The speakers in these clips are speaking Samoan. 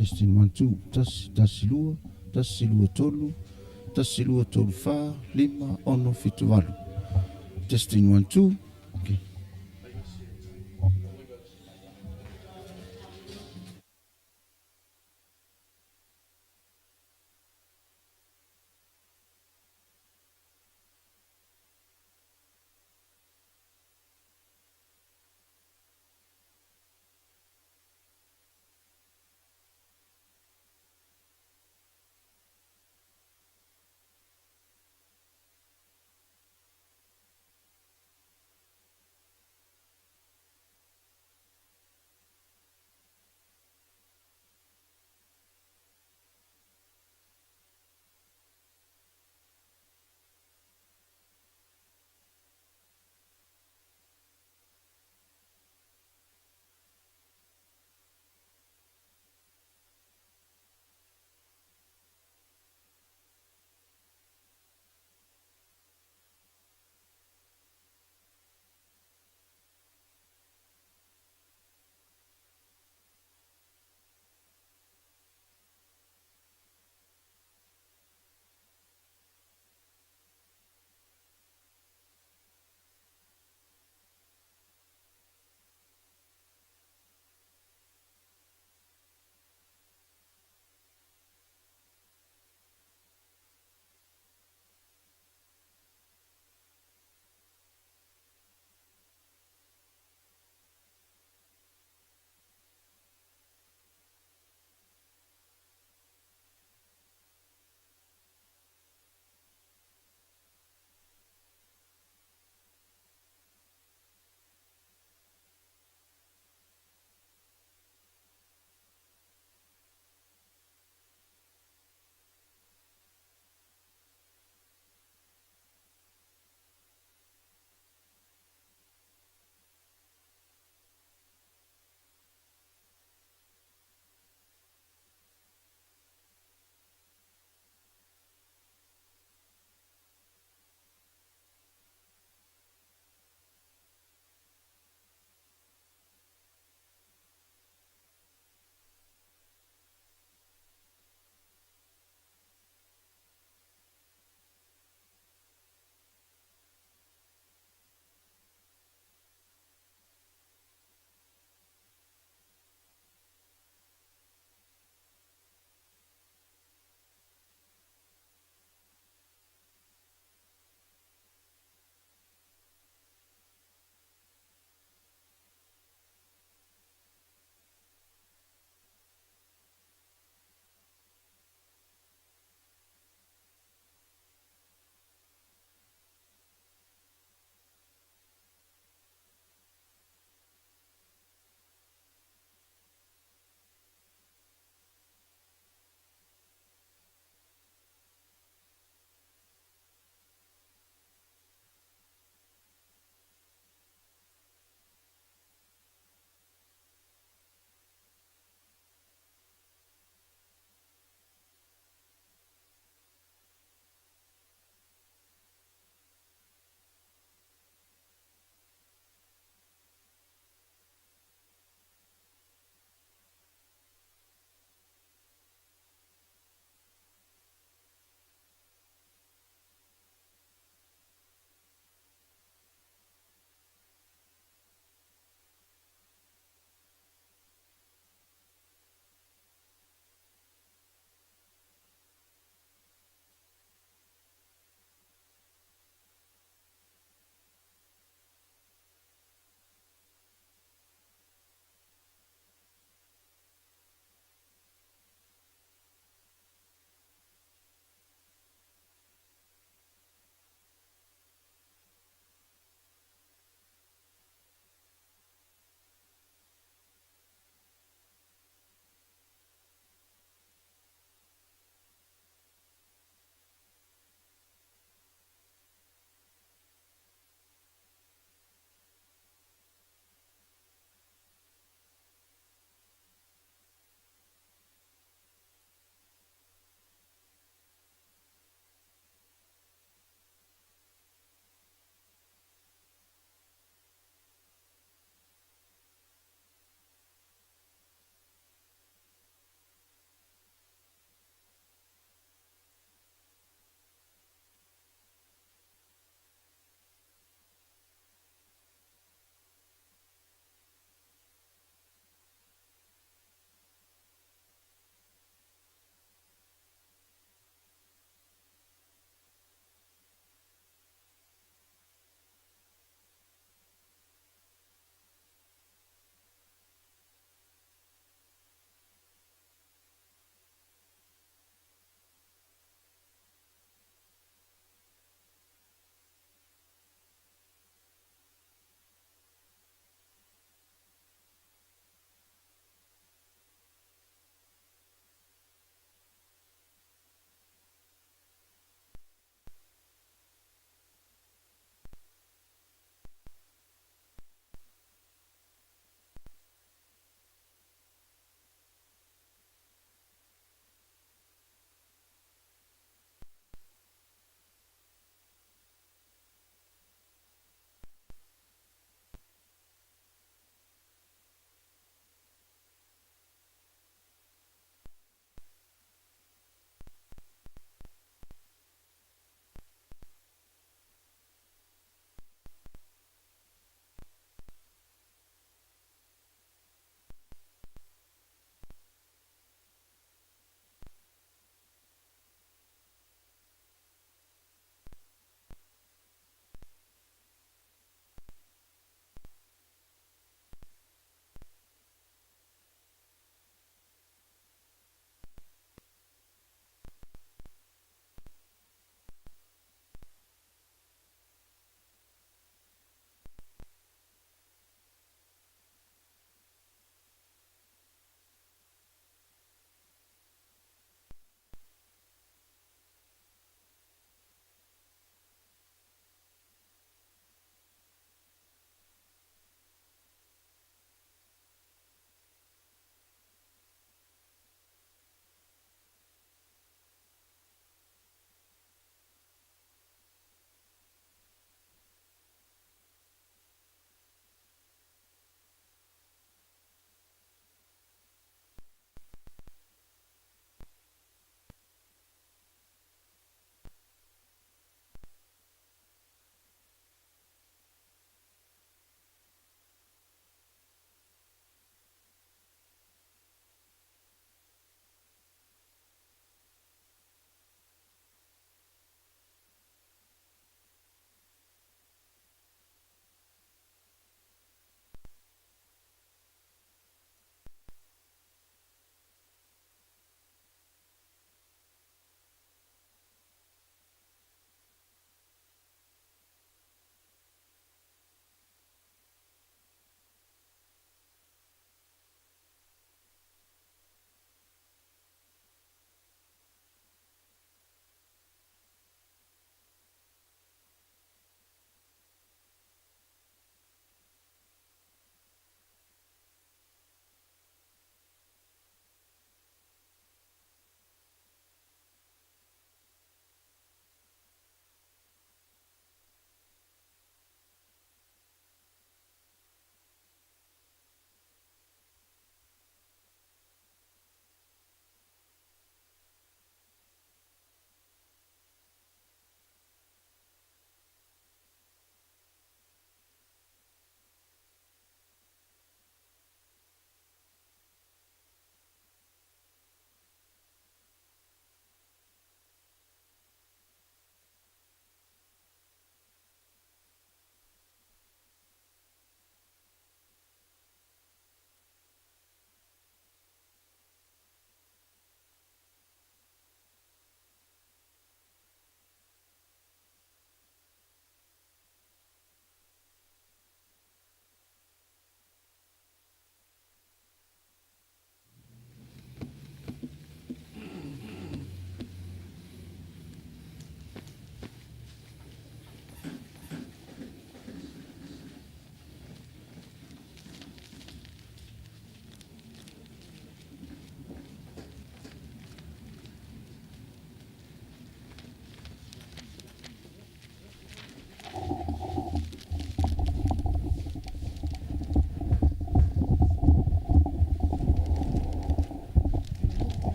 Testing 1 2 1 1 2 1 2 3 1 2 3 4 5 6 7 8. Testing 1 2. Okay.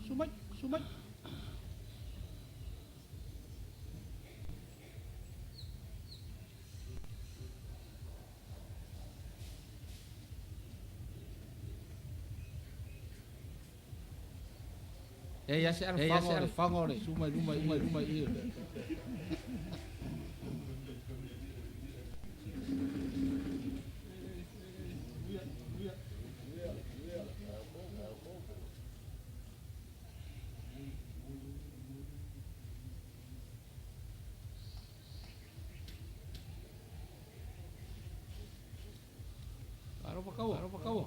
Sumai, sumai. E ia se alfangore, sumai luma i luma i. Aro pa kau, aro pa kau.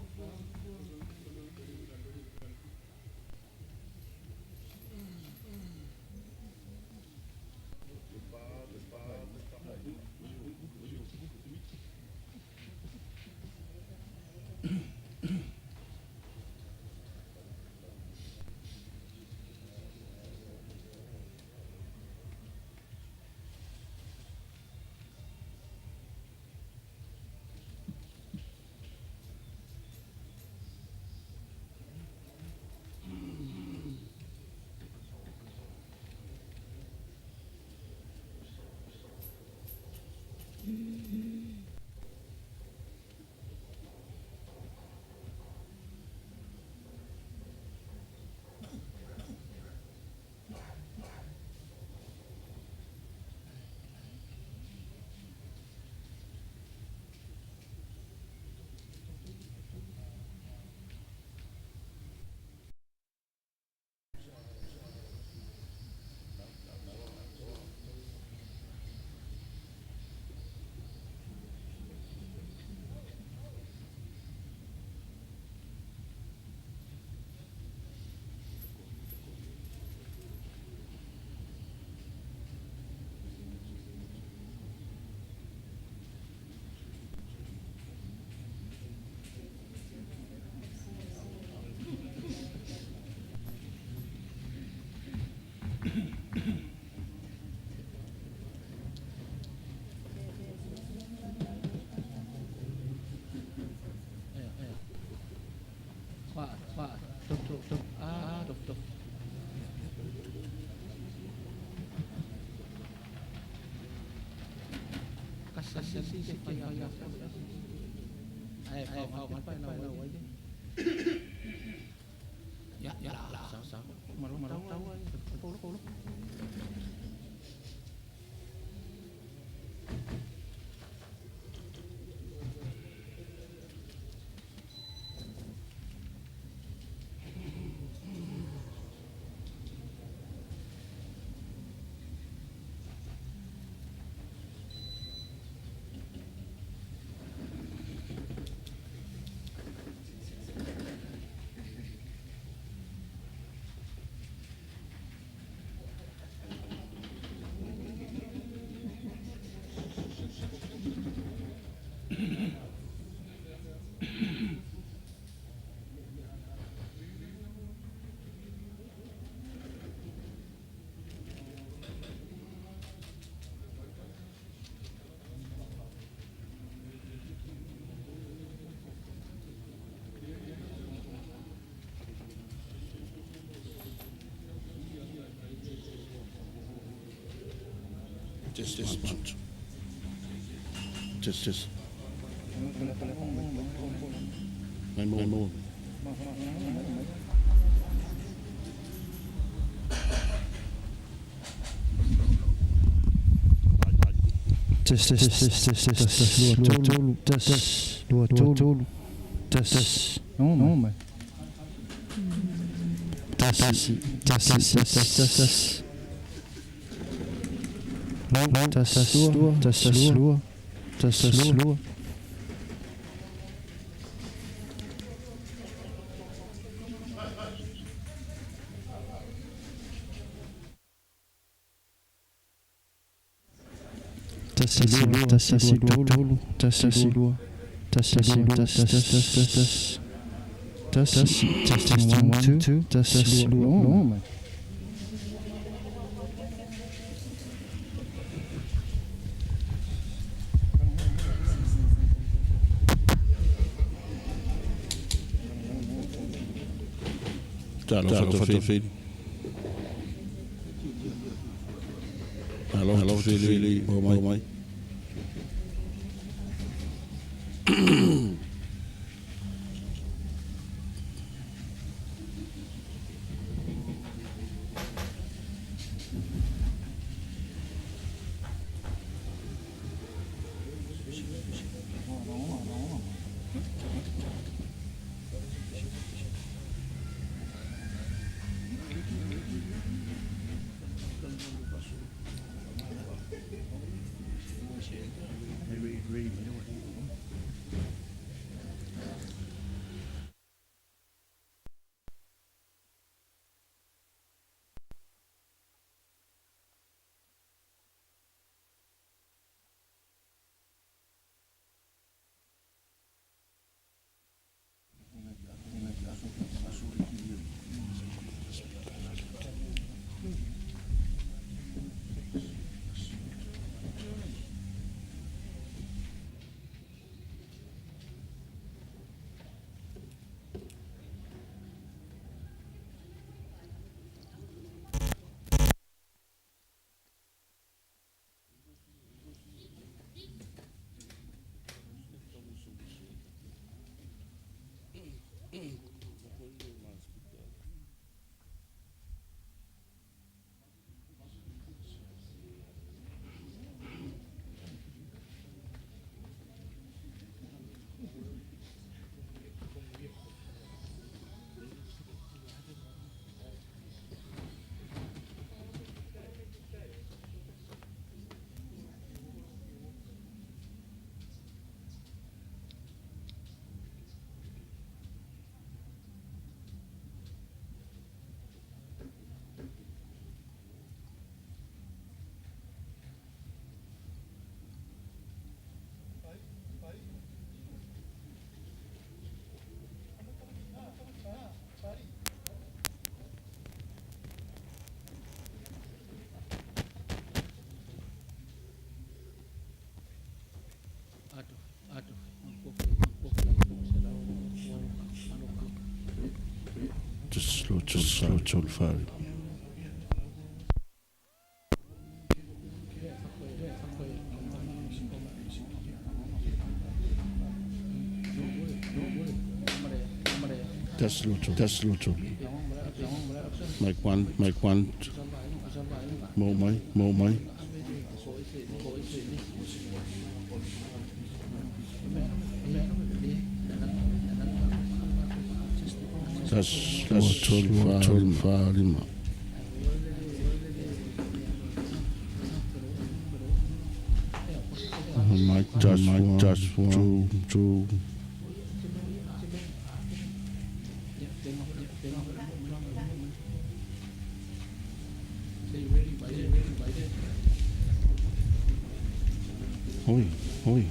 Test, test, one, two. Test, test. Nine more, more. Test, test, test, test, test, test, lua, tolu, test, lua, tolu, test, non, mais. Test, test, test, test, test, test. Non, test, lua, test, lua, test, lua. Test, lua, test, lua, tolu, test, lua, test, lua, test, test, test, test. Test, test, one, two, test, lua, non, mais. Talofa tele. Talofa tele o mai mai. Tasi lua tolu fa lua tolu fa lima. Tasi lua tolu, tasi lua tolu. Mic one, mic one. Maua mai, maua mai. Tasi, lua, tolu, fa, tolu, fa, lima. Mic test, mic test, two, two. Oi, oi.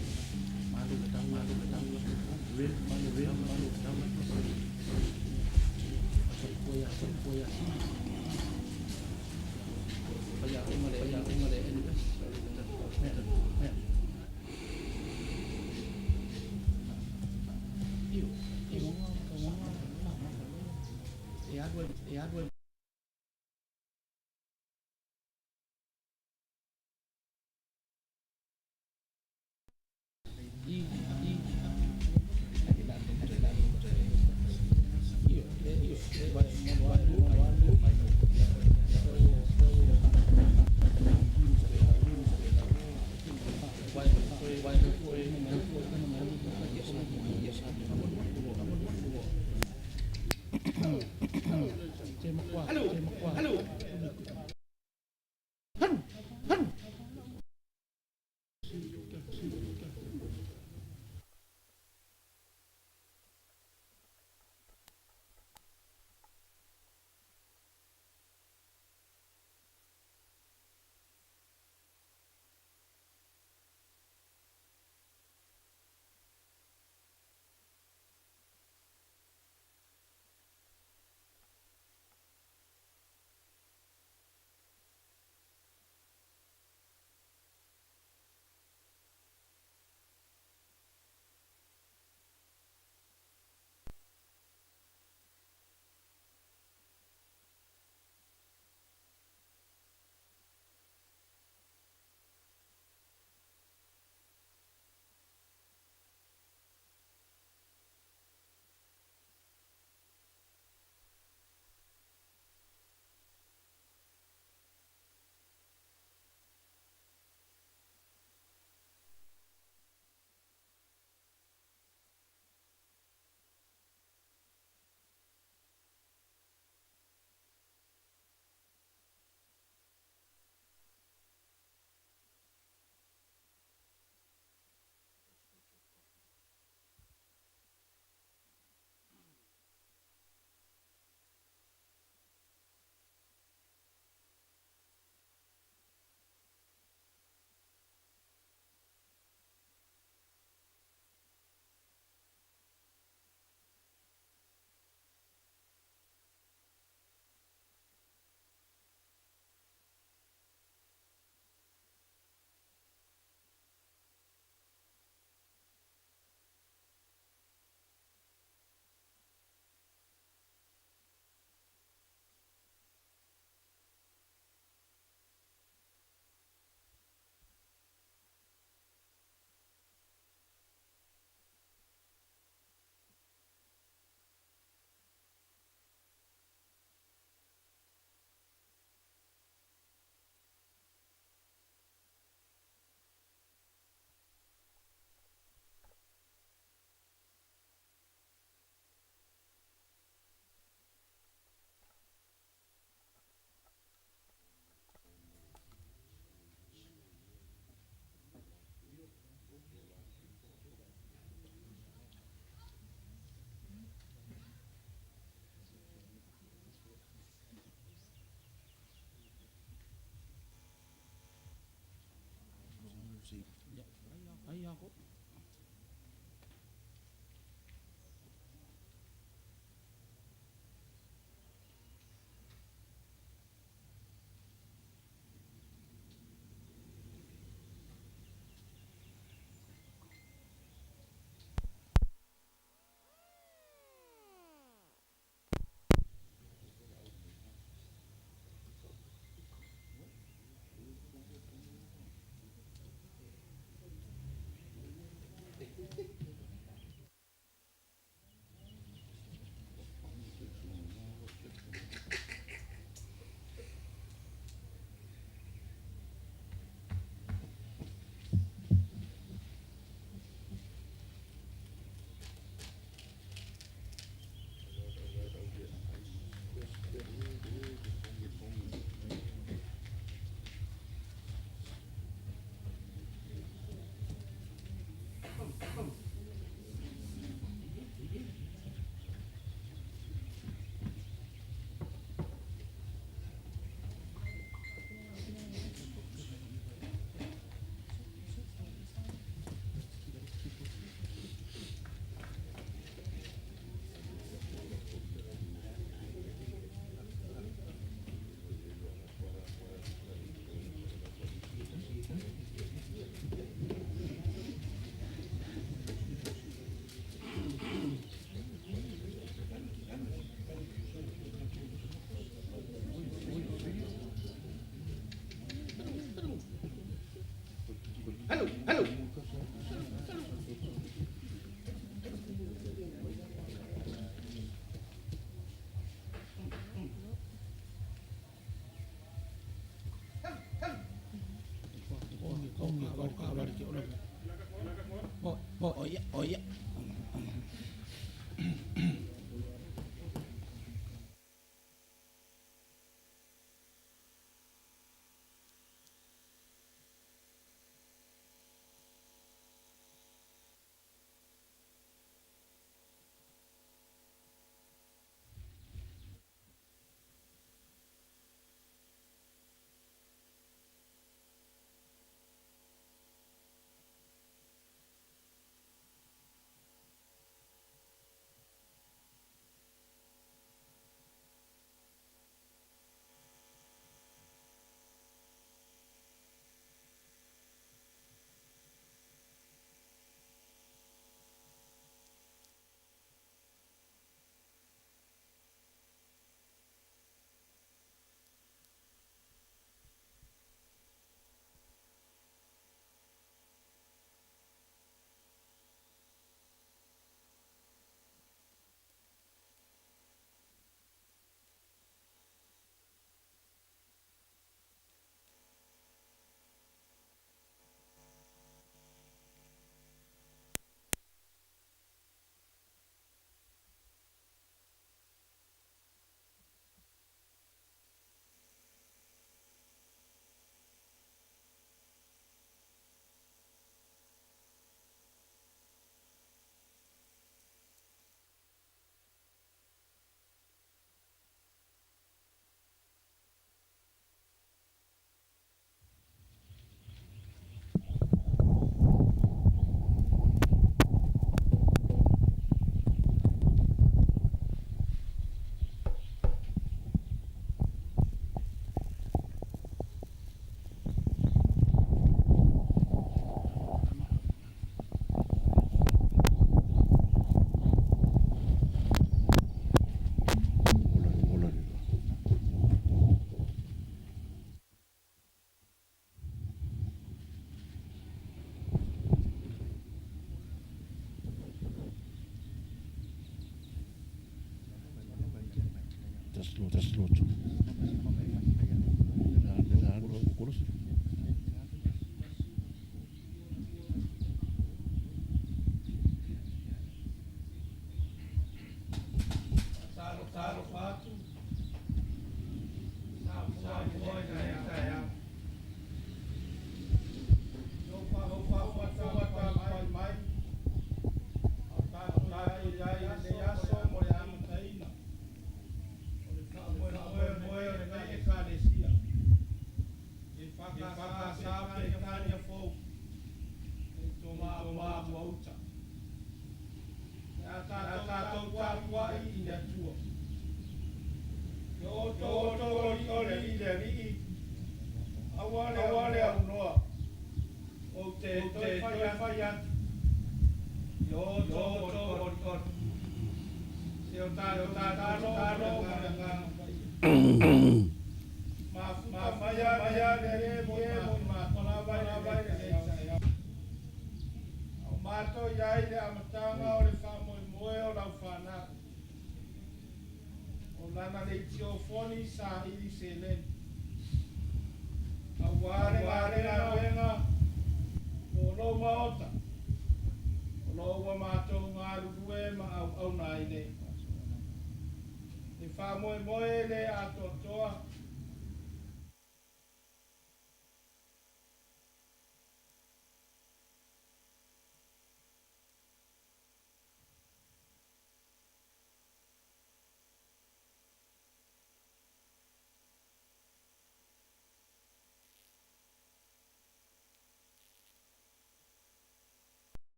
Oia.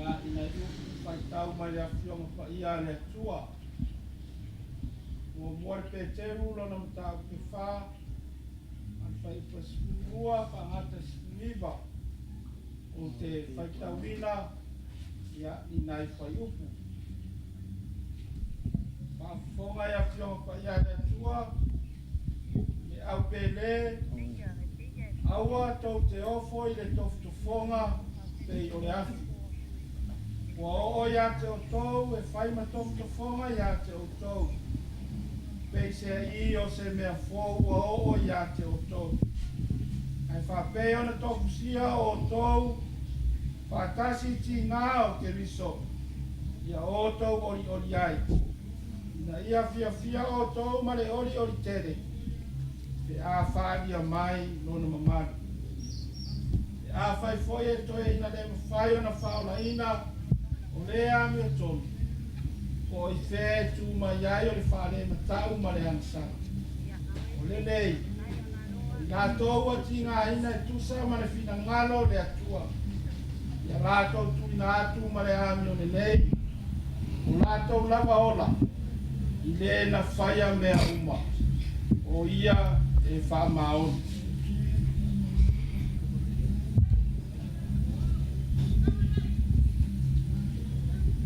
Ia, i nai upu faitau mai le Afioga Paia a le Atua. Muamua le Peteru lona mataupu e fa, ma le fuaiupu e 12 faagata i le 19. Ou te faitauina ia ni nai fuaiupu. Faafofoga i Afioga Paia a le Atua, le aupele, aua tou te ofo i le tofotofoga pei o le afi. Ua oo ia te outou e fai ma tofotofoga ia te outou, peiseai o se mea fou ua oo ia te outou. Ae faapei ona tofusia outou faatasi i tiga o Keriso, ia outou olioli ai, ina ia fiafia outou ma le olioli tele, pe a faaalia mai lona mamalu. Pe afai foi e toeaina le mafai ona faaolaina o le amiotonu, po o i fea e tu mai ai o le faalematau ma le agasala. O lenei, o i latou ua tigaina e tusa ma le finagalo o le Atua, ia latou tuuina atu ma le amio lelei, o latou lava ola, i le na faia mea uma, o ia e faamaoni.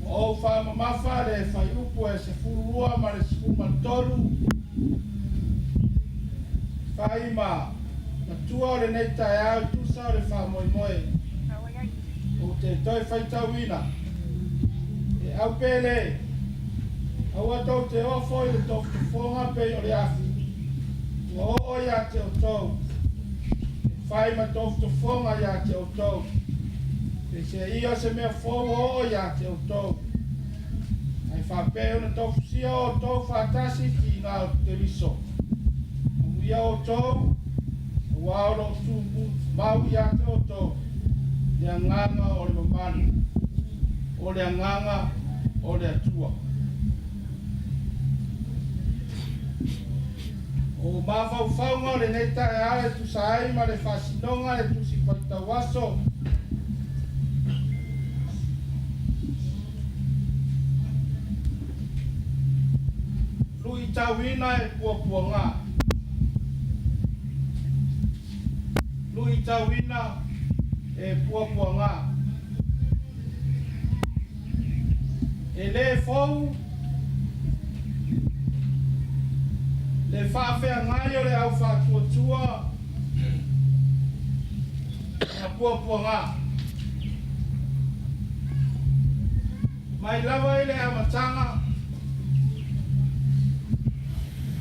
Ua ou faamamafa le fuaiupu e 12 ma le 13, fai ma matua o lenei taeao i tusa o le faamoemoe. Ou te toe faitauina, e aupele, aua tou te ofo i le tofotofoga pei o le afi, ua oo ia te outou, e fai ma tofotofoga ia te outou, peiseai o se mea fou ua oo ia te outou. Ae faapei ona tofusia outou faatasi i tiga o Keriso. Amuia outou, aua o lo o tumau ia te outou le agaga o le mamalu, o le agaga o le Atua. O mafaufauga o lenei taeao e tusa ai ma le faasinoga le Tusi Faitau Aso. Luitauina e puapuaga. Luitauina e puapuaga. E le fou le faafeagai o le aufaatuatua Ma puapuaga. Mai lava i le amataga,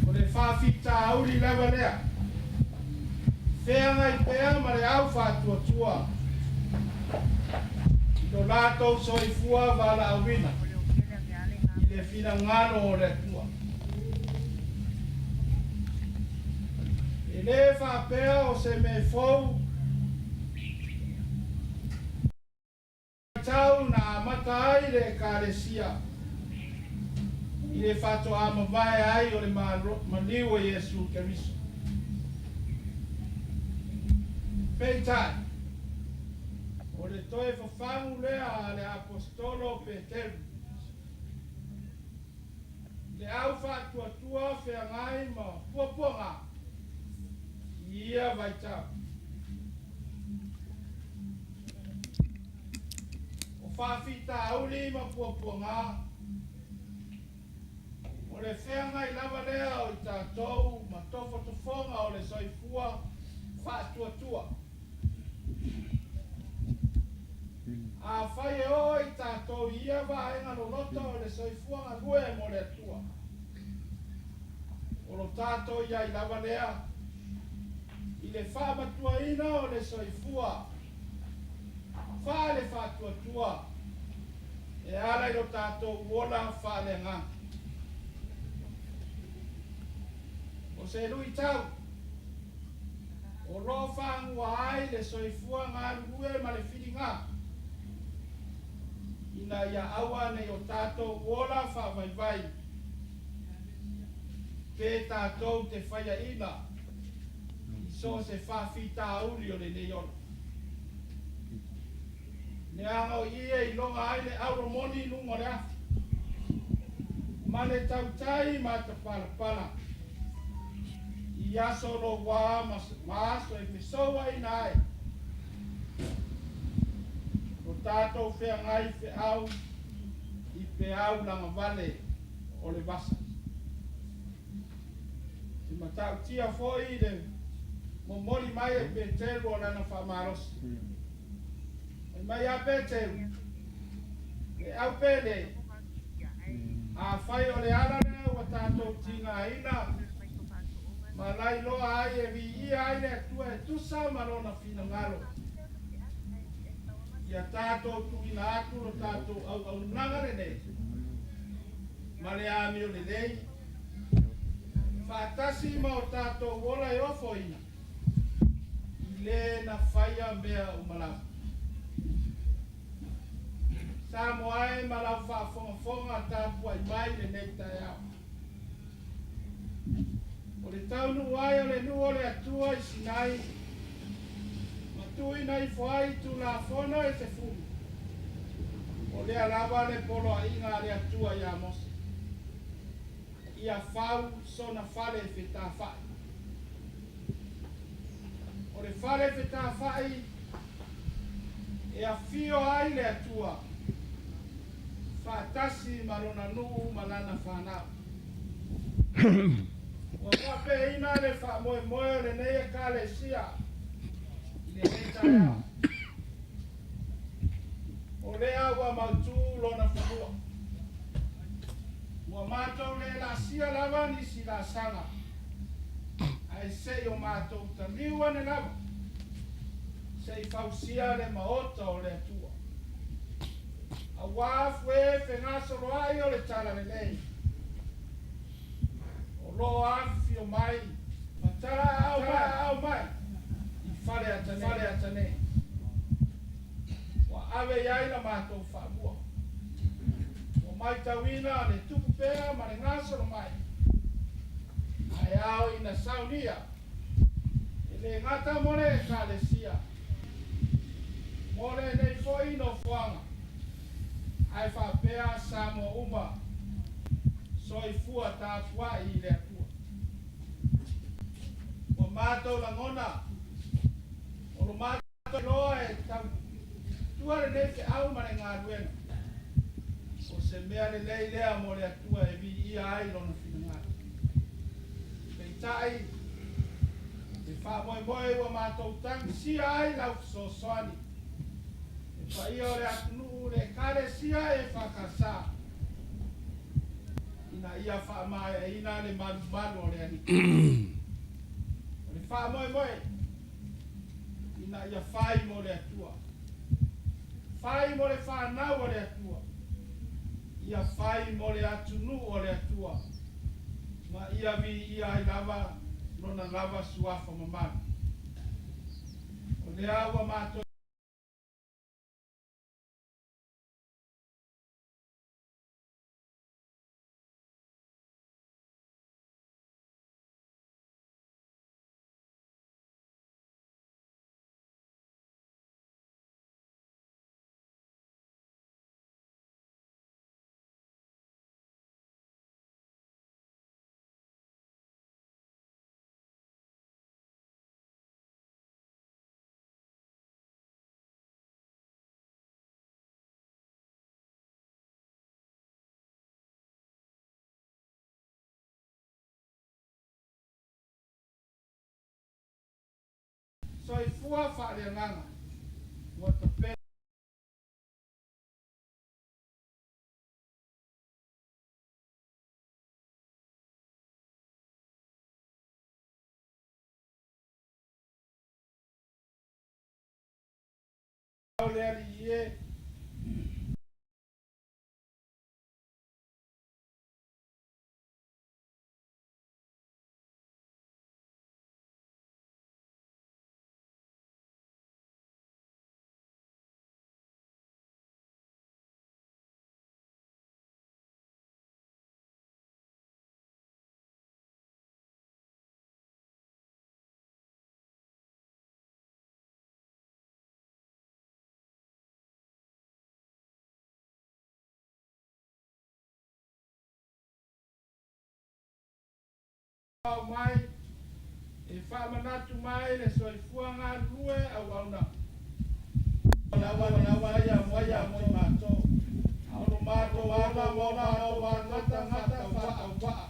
o le faafitauli lava lea, feagai pea ma le au faatuatua i lo latou soifua valaauina i le finagalo o le Atua. E le faapea o se mea fou tau na amata ai le Ekalesia i le faatoa mavae ai o le maliu o Iesu Keriso. Peitai, o le toe fafagu lea a le Aposetolo o Peteru i le au faatuatua feagai ma puapuaga i ia vaitau. O faafitauli ma puapuaga, o le feagai lava lea o i tatou ma tofotofoga o le soifua faatuatua. Afai e oo i tatou i ia vaega loloto o le soifua galue mo le Atua, o lo tatou i ai lava lea i le faamatuaina o le soifua faale-faatuatua e ala i lo tatou ola faaleagaga. O se luitau o lo o faagua ai le soifua galulue ma le filiga ina ia aua ne i o tatou ola faavaivai pe tatou te faiaina i so o se faafitauli o lenei ola. Leaga o i e iloga ai le auro moni i luga o le afi, ma le tautai matapalapala i aso louā ma aso e fesouaina ai lo tatou feagai feau i peau lagavale o le vasa. E matautia foi le momoli mai e Peteru o lana faamalosi. Fai mai ia Peteru, Le au pele, afai o le ala lea ua tatou tigaina ma lailoa ai e viia ai le Atua e tusa ma Lona finagalo, ia tatou tuuina atu lo tatou auaunaga lenei ma le amio lelei, faatasi ma o tatou ola e ofoina i le na faia mea uma lava. Samoa e ma lau faafogafoga tapuai mai lenei taeao. O le taunuu ai o le nuu o le Atua i Sinai, ma tuuina ifo ai Tulafono e sefulu, o lea lava le poloaiga a le Atua iā Mose, ia fau sona fale fetafai. O le fale fetafai e afio ai le Atua faatasi ma lona nuu ma lana fanau. Ua faapeaina le faamoemoe o lenei Ekalesia i lenei taeao. O lea ua mautu lona fanua. Ua matou le laasia lava nisi laasaga, ae se i o matou taliu ane lava, se i fausia le maota o le Atua. Auā fue fegasoloai o le Talalelei, o lo o afifio mai ma talaaao mai i Faleata nei. Ua ave i ai la matou faamua. Ua maitauina le tupu pea ma le gasolo mai, ae ao ina saunia e le gata mo le Ekalesia, mo lenei foi nofoaga, ae faapea Samoa uma, soifua tapuai i le Atua. Ua matou lagona, o lo matou iloa e tautua lenei feau ma le galuega, o se mea lelei lea mo le Atua e viia ai Lona finagalo. Peitai, e faamoemoe ua matou tagisia ai lau fesoasoani. Le paia o le atunuu le Ekalesia EFKS ina ia faamaeaina le malumalu o le Alii. O le faamoemoe ina ia fai mo le Atua, fai mo le fanau a le Atua, ia fai mo le atunuu o le Atua, ma ia viia ai lava Lona lava Suafa mamalu. O lea ua matou soifua faaleagaga ua tapena le Alii e. Mai e faamanatu mai le soifua galulue auauna lava lava ia moia mo matou o matou ala mo matou gata gata faatauvaa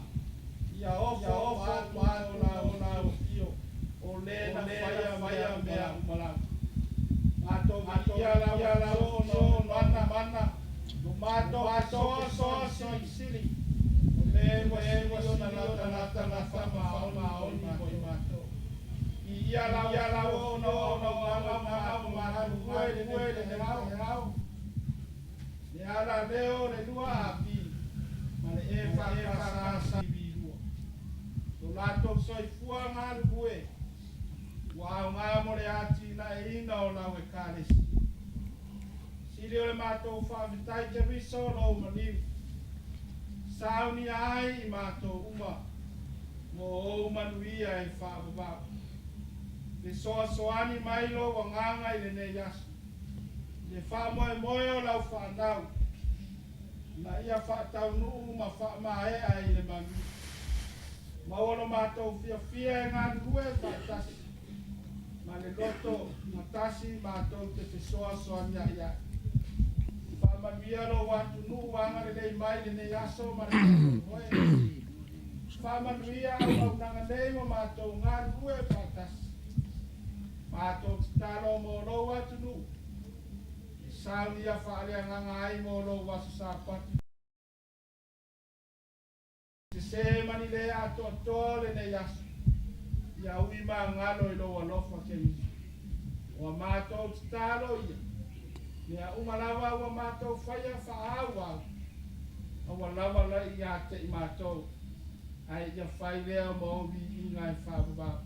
ia ofo ofo atu la o la o o le na faia faia mea uma lava matou ia la ia la o no mana mana no matou so so sili sili o le wa sili o na lata lata la fa ma o ma o ma o matou ia la ia la o no no ma ma ma ma le le le le le ala leo le lua api ma le e fa fa sa vi lua lo latou soifua galulue ua aoga mo le atinaeina o lau Ekalesia. Sili o le matou faafetai Keriso lou maliu saunia ai i matou uma mo ou manuia e faavavau. Fesoasoani mai lou agaga i lenei aso i le faamoemoe o lau fanau na ia faataunuu ma faamaea i le manuia. Maua lo matou fiafia e galulue faatasi ma le loto matasi matou te fesoasoaniai ai. Faamanuia lou atunuu agalelei mai lenei aso ma le faamoemoe. Faamanuia auaunaga nei ma matou galulue faatasi. Matou tatalo mo lou atunuu e saunia faaleagaga ai mo lou aso Sapati. Sese mani le atoatoa o lenei aso ia ui magalo i lou alofa Keriso. Ua matou tatalo ia mea uma lava ua matou faia faaauau aua lava lai ia te i matou ae ia fai lea ma ou viiga e faavavau.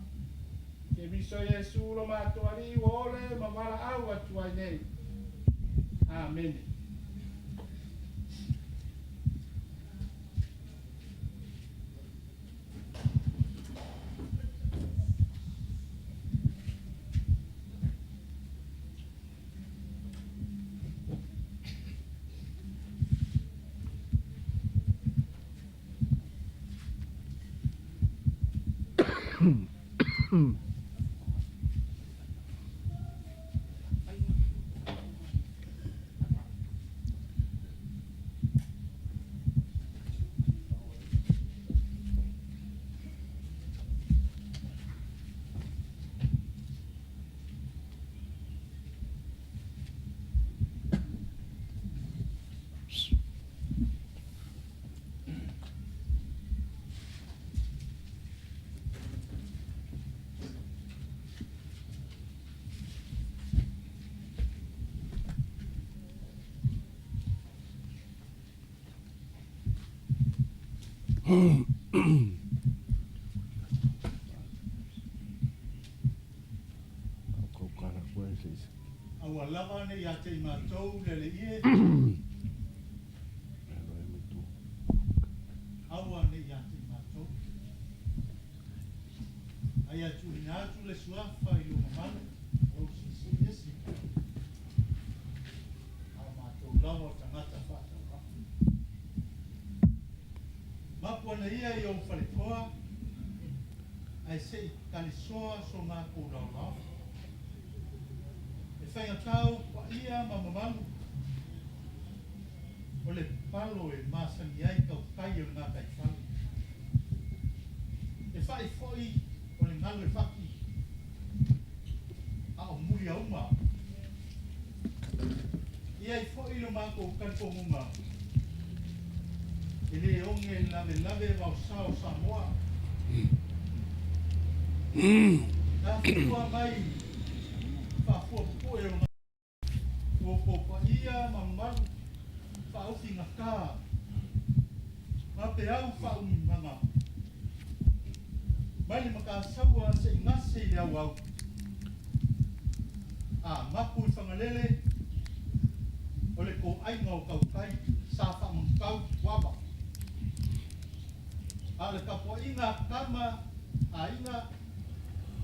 Keriso Iesu lo matou Alii ua ole ma valaau atu ai nei. Amene. Aua lava ne i ia te i matou le Alii e. Aua ne i ia te i matou. A ia tuuina atu le Suafa i lou mamalu ma lou Silisili Ese, a o matou lava o tagata faatauvaa. Mapu ana ia i ou faletoa, ae se i talisoa so matou laolao. E faigata ou paia ma mamalu, o le palo e masani ai tautai o le gataifale. E fa'i foi o le galu e fati, a o muliauma. E i ai foi lo matou talitonuga, e le oge lavelave vaosa o Samoa. Na afua mai faafuapupue o outou paia ma mamalu faaufigata ma peau faaumimaga mai le Matasaua se i gase i le auau a mapu i Fagalele o le toaiga o tautai sa faamanutau Tuava. A o le tapuaiga a tama aiga,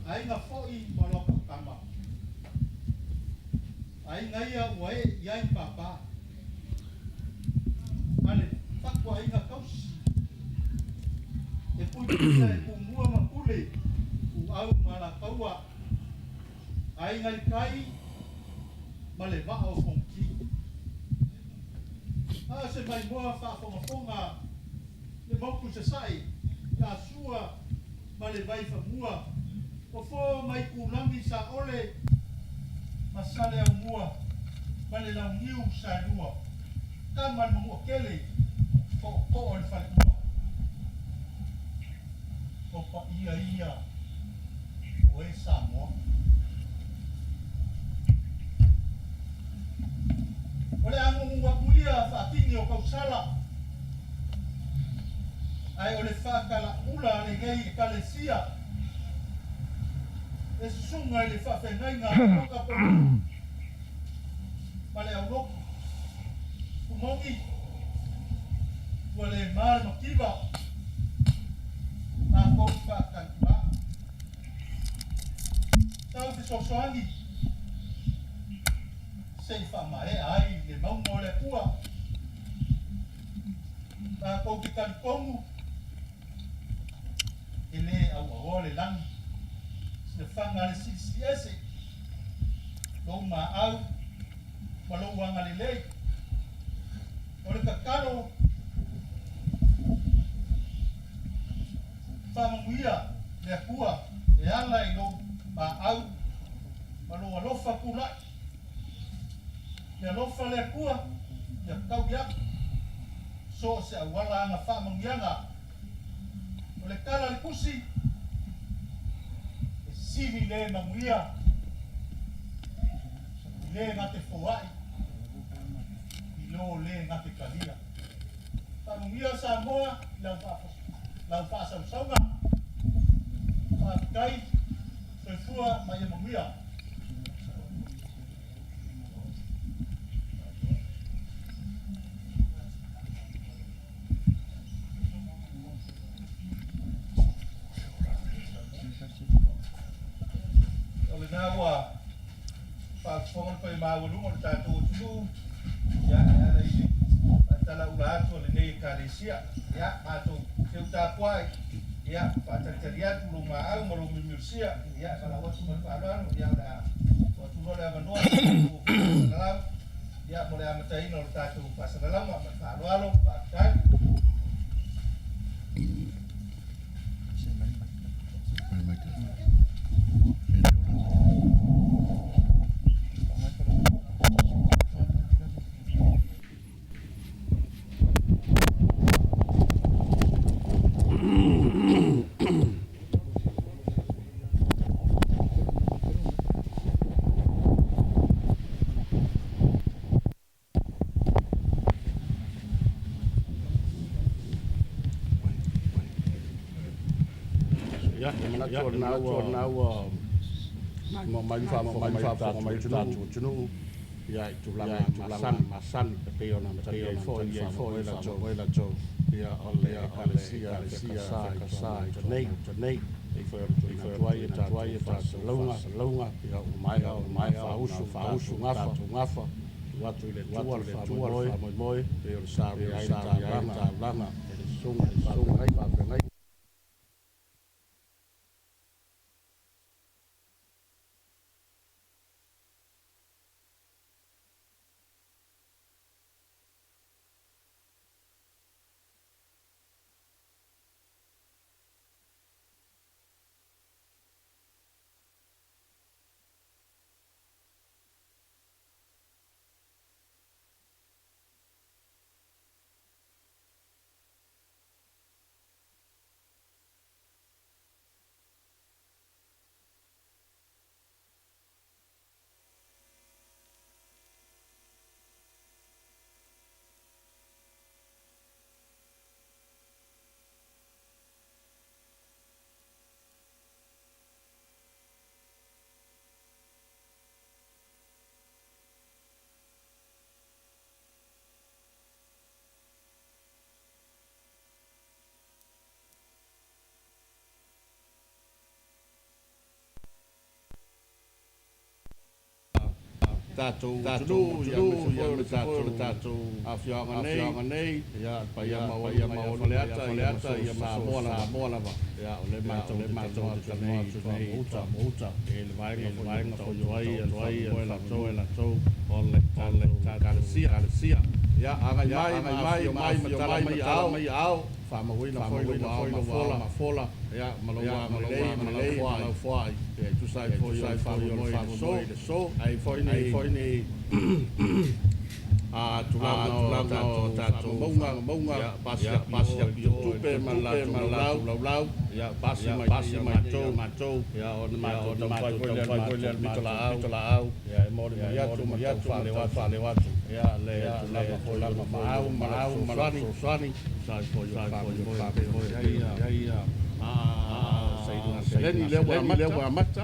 aiga foi ma loto tama. Aiga ia ua ee i ai papa. A le fatuaiga tausi e puipuia e Tumua ma Pule, Ituau ma Alataua, Aiga i Tai ma le Vaa o Fonoti. A o se maimoa faafogafoga le motu i Sasae, ia Sua ma le Vaifanua, Fofo ma Itulagi Saole ma Saleaaumua ma le Launiu Saelua, Tama le Manuatele, Tootoo o le Faleula. O paia ia o e Samoa. O le aguagu atu ia faatini o tausala, ae o le faatalaula a lenei Ekalesia e susuga i le faafeagaiga a Waka ma le aulotu. Kumogi, ua le ma le mativa, matou faatalitua. Tau fesoasoani se i faamaea ai le mauga o le Atua. Matou te talitonu e le auaoa le lagi, silafaga a le Silisili Ese, lou maau ma lou agalelei. O le tatalo, faamanuia le Atua e ala i lou maau ma lou alofa pulai. Ia alofa le Atua ia taui atu so o se auala ana faamanuiaga. O le tala a le Tusi, e sili le manuia i le na te foai i lo le na te talia. Faamanuia Samoa i lau faasausauga. Faafetai, soifua ma ia manuia. O lena ua faafofoga le paia maualuga o le tatou atunuu, ia, e ala i le faatalaula atu a lenei Ekalesia. Ia, matou teu tapuai, ia, faatalitali atu lou maau ma lou miumiusia, ia, e valaau atu ma le faaaloalo, ia, o le a tuu atu loa le avanoa i le tatou faasalalau, ia, mo le amataina o le tatou faasalalauga ma le faaaloalo. Faafetai. Le manatu o lena ua maimoa mai ma faafofoga mai le tatou atunuu i tulaga masani e pei ona tali ai foi le faamoemoe latou o le Ekalesia EFKS i Tuamaota nei. E pei foi ona tuuina atu ai a tatou faasalalauga ua maea ona faausu gafa, tuu atu i le Atua le faamoemoe e pei ona saunia ai le taulaga e le susuga i le faafeagaiga. Tatou atunuu, aemaise foi o le tatou afioaga nei, le paia maualuga ia Faleata ma Samoa lava. O lea matou te talanoa atu nei i Tuamaota i le vaega foi o ai le faamoemoe latou o le Ekalesia. Ia agai mai ma afifio mai ma tala mai aao, faamauina foi lou ao mafola ma lou agalelei ma lau foai e tusa ai foi o le faamoemoe i le aso. Ai foi nei tulaga o tatou faamaumauga, pasi atu i tupe ma le latou laulau, pasi mai ia matou, ona matou taumafai foi lea i le matou pitolaau e molimoli atu ma tau faaleo atu le tulaga foi o le maau ma lau fesoasoani, tusa ai foi o le faamoemoe e pei ona i ai seleni lea ua amata.